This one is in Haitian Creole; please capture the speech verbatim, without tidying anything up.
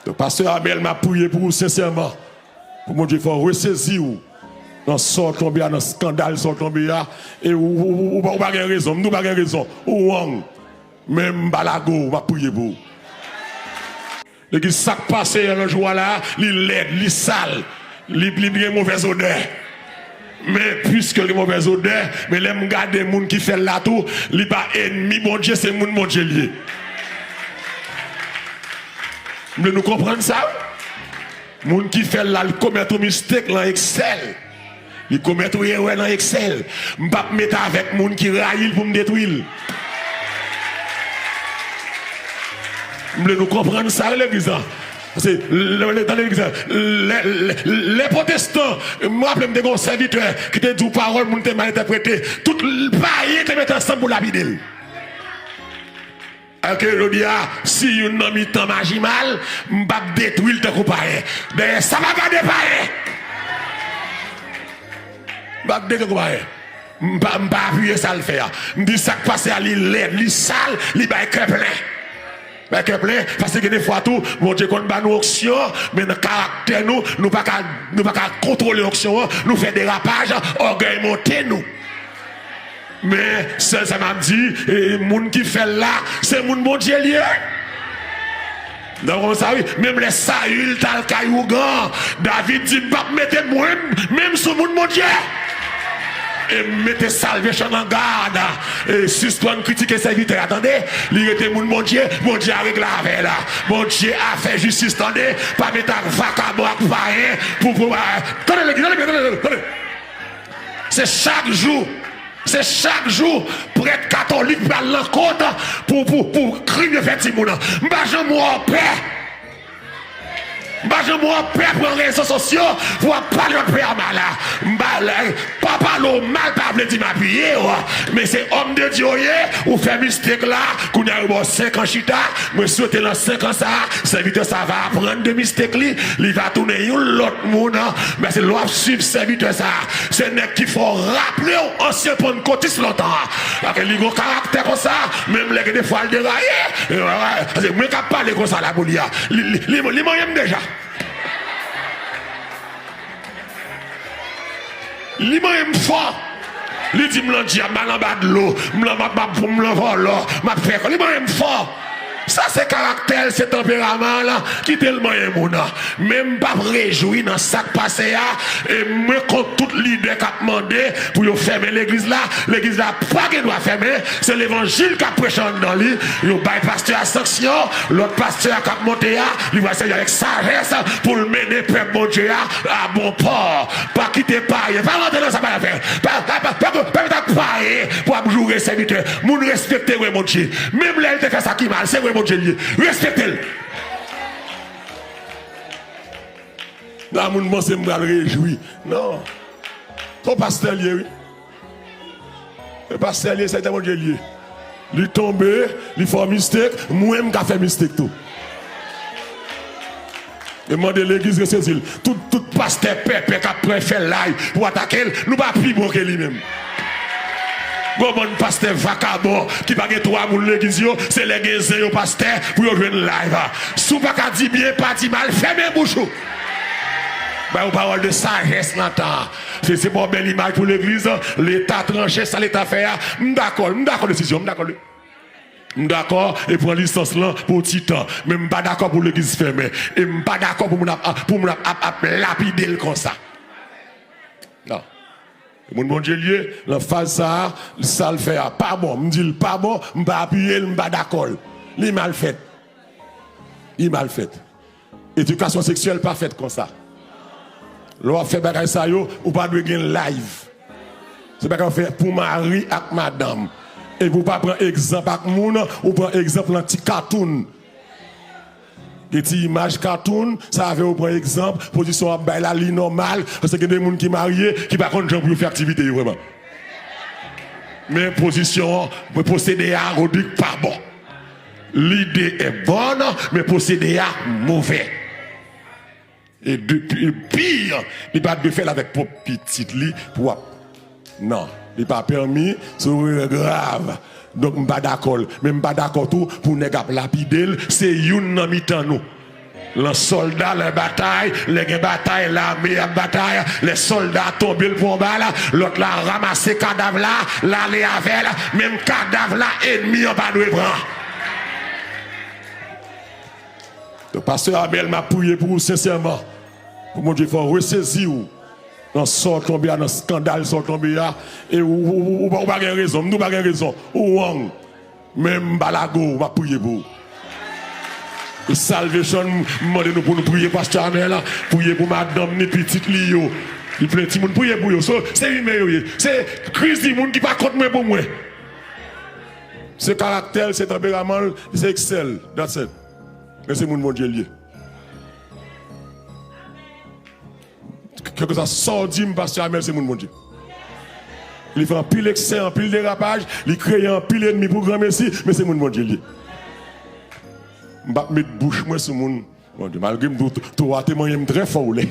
Donk, pastè Amèl, m ap priye pou ou sensèman. Pou Bondye fè w resezi w nan sa w tonbe a, nan eskandal sa w tonbe a. E ou, ou, ou, ou pa, ou pa gen rezon. M di w pa gen rezon. Ou wrong. Men m pa lage w, m ap priye pou ou. Legliz, sa k pase a nan jou a la, li lèd, li sal, li, li gen movèz odè. Men piske l gen movèz odè, men lè m gade moun ki fè l la tou, li pa ènmi Bondye, se moun Bondye l ye. M vle nou konprann sa, wi. Moun ki fè l la, li komèt yon mistake nan Excel. Li komèt yon erè nan Excel. M p ap mete avèk moun ki rayi l pou m detwi l. M vle nou konprann sa, legliz la. Paske, lè, lè, tande legliz la. Lè, lè, lè pwotestan, m raple m te gen yon sèvitè ki te di yon pawòl, moun te mal entèprete. Tout payen te mete ansanm pou lapide l. Alòske jodi a, si youn nan mitan m aji mal, m p ap detwi l tankou payen. Dayè, sa pa gade payen. M p ap detwi l tankou payen. M pa, m pa apiye sa l fè a. M di sa k pase a, li lèd, li sal, li bay kè plen. Bay kè plen, paske gen de fwa tou, Bondye konn ba nou onksyon, men nan karaktè nou, nou pa ka, nou pa ka kontwole onksyon an, nou fè derapaj, ògèy monte nou. Men, sèl sa m ap di, e, moun ki fè l la, se moun Bondye l ye. Nan konn sa, wi. Menm lè Sayil t al kay ougan, David di, "M p ap mete mwen menm sou moun Bondye." E m mete Salvation an gad. E sispann kritike sèvitè a, tande. Li rete moun Bondye, Bondye a regle avè l. Bondye a fè jistis, tande. Pa mete ak vakabon, ak payen, pou, pou, a, tande, tande, tande, tande. Se chak jou, se chak jou, prèt katolik pral nan kot pou, pou, pou krim yo fè timoun. M pa janm wè w pè. M pa janm wè w pè pran rezo sosyo pou w ap pale lòt pè a mal. M pa, pa pale w mal pa vle di m apiye w. Men se òm de Dye w ye, ou fè mistake la, kounye a yo ba w senk an chita. Mwen swete nan senk an sa a, sèvitè sa a va aprann de mistake li, li va tounen yon lòt moun. Men se lè w ap swiv sèvitè sa a, se nèg ki fè w raple w ansyen pannkotis lontan an. Paske li gon karaktè konsa, menm lè gen de fwa l deraye. E, wè, wè, paske mwen k ap pale konsa la pou li a. Li, li, li, li manyen m deja. Li manyen m fò. Li di m lan dyab, m al anba dlo, m lan, m ap, m ap, m lan vòlò, m ap fè kò. Li manyen m fò. Sa se karaktè l, se tanperaman l ki te l manyen moun nan. Men m p ap rejwi nan sa k pase a. E mwen kont tout lidè k ap mande pou yo fèmen legliz la. Legliz la pa gen dwa fèmen. Se levanjil k ap preche anndan li. Yo bay pastè a sanksyon. Lòt pastè a k ap monte a, li pral sèvi avèk sajès pou l mennen pèp Bondye a a bon pò. Pa kite payen. Pa rantre nan sa payen fè. Pa, pa, pa, pa, pa met ak payen pou ap joure sèvitè. Moun respekte wè Bondye. Menm lè l te fè sa ki mal, se wè Bondye l ye. Respekte l. La moun panse m pral rejwi. Non. Se yon pastè l ye, wi. Se pastè l ye, sèvitè Bondye l ye. Li tonbe, li fè yon mistake, mwen m ka fè mistake tou. E mande legliz resezi l. Tout, tout pastè pèpè k ap pran fè live pou atake l, nou pa pi bon ke li menm. Gon bann pastè vakabon ki pa gen twa moun legliz yo, se lè gen zen yo pastè pou yo jwenn live. Si w pa ka di byen, pa di mal, fèmen bouch ou. Ba yo pawòl de sajès nan tan an. Se, se pa yon bèl imaj pou legliz, leta tranche sa leta fè a. M dakò, m dakò desizyon, m dakò. M dakò e pran lisans lan pou ti tan. Men m pa dakò pou legliz fèmen. E m pa dakò pou moun ap, pou moun ap, ap, ap lapide l konsa. Non. Moun Bondye l ye, nan faz sa a, sa l fè a pa bon. M di l pa bon, m pa apiye l, m pa dakò l. Li mal fèt. Li mal fèt. Edikasyon seksyèl pa fèt konsa. Lè w ap fè bagay sa yo, ou pa dwe gen live. Se bagay w fè pou mari ak madanm. Epi w pa pran egzanp ak moun, ou pran egzanp nan ti katoun. Gen ti imaj katoun, sa fè w pran egzanp, pozisyon w ap bay la, li nòmal, paske gen de moun ki marye, ki pa konn jan pou yo fè aktivite yo vrèman. Men pozisyon an, men pwosede a, Rodrigue, pa bon. Lide è bòn, men pwosede a move. E de, e pi, li pa dwe fè l avèk pwòp pitit li pou ap. Non, li pa pèmi, se yon erè grav. Donk, m pa dakò l. Men m pa dakò tou pou nèg ap lapide l, se youn nan mitan nou. Lan sòlda, lè batay, lè gen batay, lame ap batay, lè sòlda tonbe, l pran bal, lòt la ranmase kadav la, l ale avè l, menm kadav la, ènmi an pa dwe pran. Donk, pastè Amèl, m ap priye pou ou sensèman, pou Bondye fè w resezi w nan sa w tonbe a, nan eskandal sa w tonbe a, e ou, ou, ou, ou pa, ou pa gen rezon, m di w pa gen rezon, ou wrong. Men m pa lage w, m ap priye pou ou. E Salvation, m mande nou pou nou priye pastè Amèl, priye pou madanm ni pitit li yo. Li plen timoun, priye pou yo. So, se imen yo ye. Se kriz di moun ki pa kont mwen pou mwen. Se karaktè l, se tanperaman l, se eksè l. That's it. Men se moun Bondye l ye. Kèlkeswa sa w di m, pastè Amèl se moun Bondye. Li fè anpil eksè, anpil derapaj, li kreye anpil ènmi pou granmesi, men se moun Bondye l ye. M p ap met bouch mwen sou moun Bondye. Malgre m tou, tou a te manyen m trè fò w lè.